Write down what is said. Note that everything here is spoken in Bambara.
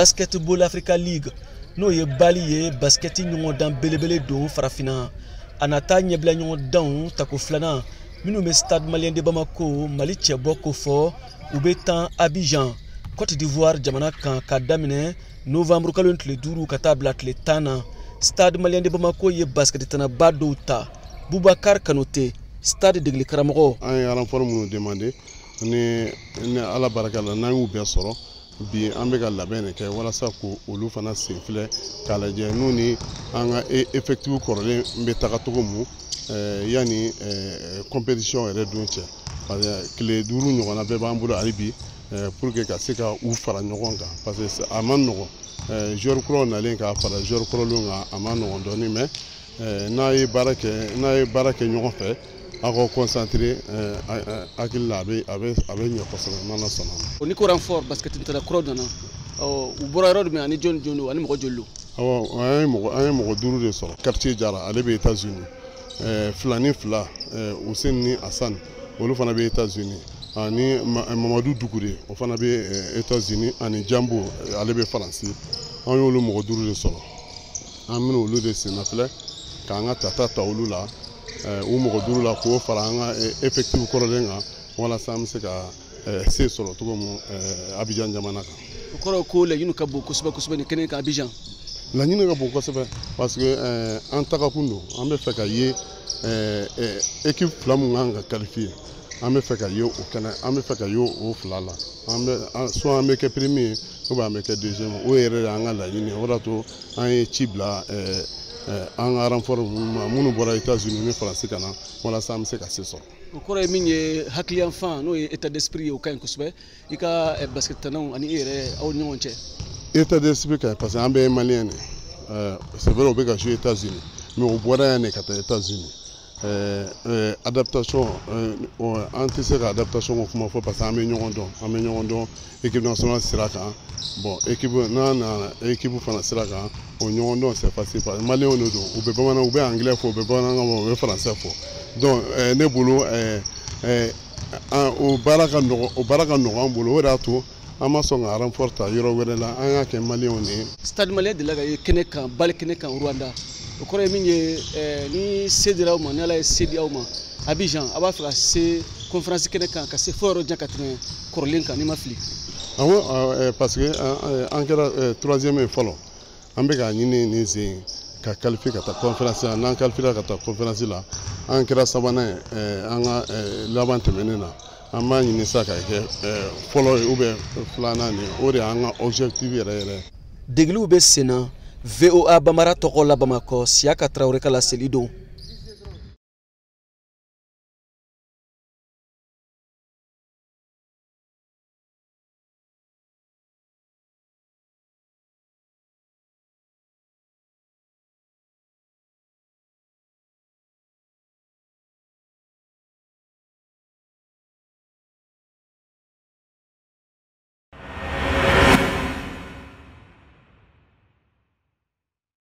Basketball Africa League, n'o ye BAL ye, basketi ɲɔgɔndan belebele don Farafinna. A nata ɲɛbila ɲɔgɔndanw tako filanan minnu bɛ Stade Malien de Bamako, Mali cɛbɔ ko fɔ, u bɛ tan Abidjan, Cote d'Ivoire jamana kan, ka daminɛ novembre kalo tile 5 ka taa bila tile 10 na. Stade Malien de Bamako ye basketitannaba dɔw ta. Boubacar Kanote, Stade degeli karamɔgɔ. An ye renfort minnu demandé, ni Ala barika la, n'an y'u bɛɛ sɔrɔ bi, an bɛ ka labɛn de kɛ walasa k'olu fana sen filɛ k'a lajɛ n'u ni an ka effectif kɔrɔlen bɛ taga cogo mun yanni compétition yɛrɛ don cɛ, parce que tile 5 ɲɔgɔnna bɛɛ b'an bolo hali bi pour que ka se ka u fara ɲɔgɔn kan, parce que a man nɔgɔn, joueur kuraw nalen k'a fara joueur kɔrɔlenw kan, a man nɔgɔn dɔɔnin. Mais n'a ye baara kɛ ɲɔgɔn fɛ, aw ka concentré, hakili la, a bɛ ɲɛ kosɛbɛ n'Ala sɔnna ma. Ni ko renfort, basket ntala kuraw nana, u bɔra yɔrɔ jumɛn ani jɔn jɔn don ani mɔgɔ joli don? Awɔ, an ye mɔgɔ duuru de sɔrɔ. Quartier Jara, ale bɛ États-Unis. Fila ni fila, Hussein ni Hassan, olu fana bɛ États-Unis, ani Mamadu Dukure, o fana bɛ États-Unis, ani Jambo, ale bɛ Faransi. An y'olu mɔgɔ duuru de sɔrɔ. An bɛna olu de senna filɛ k'an ka tata ta olu la, u mɔgɔ duuru la, k'o fara an ka effectif kɔrɔlen kan, walasa an bɛ se ka se sɔrɔ cogo min Abidjan jamana kan. O kɔrɔ ko laɲini ka bon kosɛbɛ kosɛbɛ nin kɛnɛ kan Abidjan. Laɲini ka bon kosɛbɛ, parce que an tagakun don, an bɛ fɛ ka ye équipe fila mun kan ka qualifier, an bɛ fɛ ka ye o kɛnɛ, an bɛ fɛ ka ye o fila la. An bɛ soit an bɛ kɛ premier ye ou bien an bɛ kɛ deuxième. O yɛrɛ de y'an ka laɲini ye. O de y'a to an ye ci bila an ka renfort minnu ma, minnu bɔra États-Unis ni Faransi ka na, walasa an bɛ se ka se sɔrɔ. O kɔrɔ ye min ye, hakiliyanfan n'o ye état d'esprit ye, o ka ɲi kosɛbɛ i ka basket-tannaw ani i yɛrɛ, aw ni ɲɔgɔn cɛ. État d'esprit ka ɲi, parce que an bɛɛ ye Malien de ye. C'est vrai, u bɛ ka jouer États-Unis, mais u bɔra yan de ka taa États-Unis. Adaptation, an tɛ se ka adaptation ko kuma fɔ, parce que an bɛ ɲɔgɔn dɔn, an bɛ ɲɔgɔn dɔn équipe nationale sira kan. Bon, équipe n'a nana équipe fana sira kan, o ɲɔgɔn dɔn, c'est facile, parce que Malienw de don, u bɛ bamanan, u bɛ anglais fɔ, u bɛ bamanankan fɔ, u bɛ français fɔ. Donc ne bolo, o baara ka nɔgɔn an bolo. O de y'a to an ma sɔn ka renfort ta yɔrɔ wɛrɛ la, an y'a kɛ Malienw de ye. Stade Malien delila ka ye kɛnɛ kan, BAL kɛnɛ kan Rwanda. O kɔrɔ ye min ye, ni se dira aw ma, ni Ala ye se di aw ma Abidjan, a b'a fɛ ka se conférence kɛnɛ kan, ka se fo yɔrɔ jan ka tɛmɛ kɔrɔlen kan, n'i ma fili. Awɔ, parce que an kɛra troisième ye fɔlɔ. An bɛ k'a ɲini nin sen ka qualifier ka taa conférence la. N'an qualifier ka taa conférence la, an kɛra sabanan ye an ka laban tɛmɛnen na. An b'a ɲini sa ka kɛ fɔlɔ ye ou bien filanan de ye. O de y'an ka objectif yɛrɛ yɛrɛ. Degeliw bɛ sen na. VOA Bambara tɔgɔ la Bamakɔ, Siyaka Tarawele ka laseli don.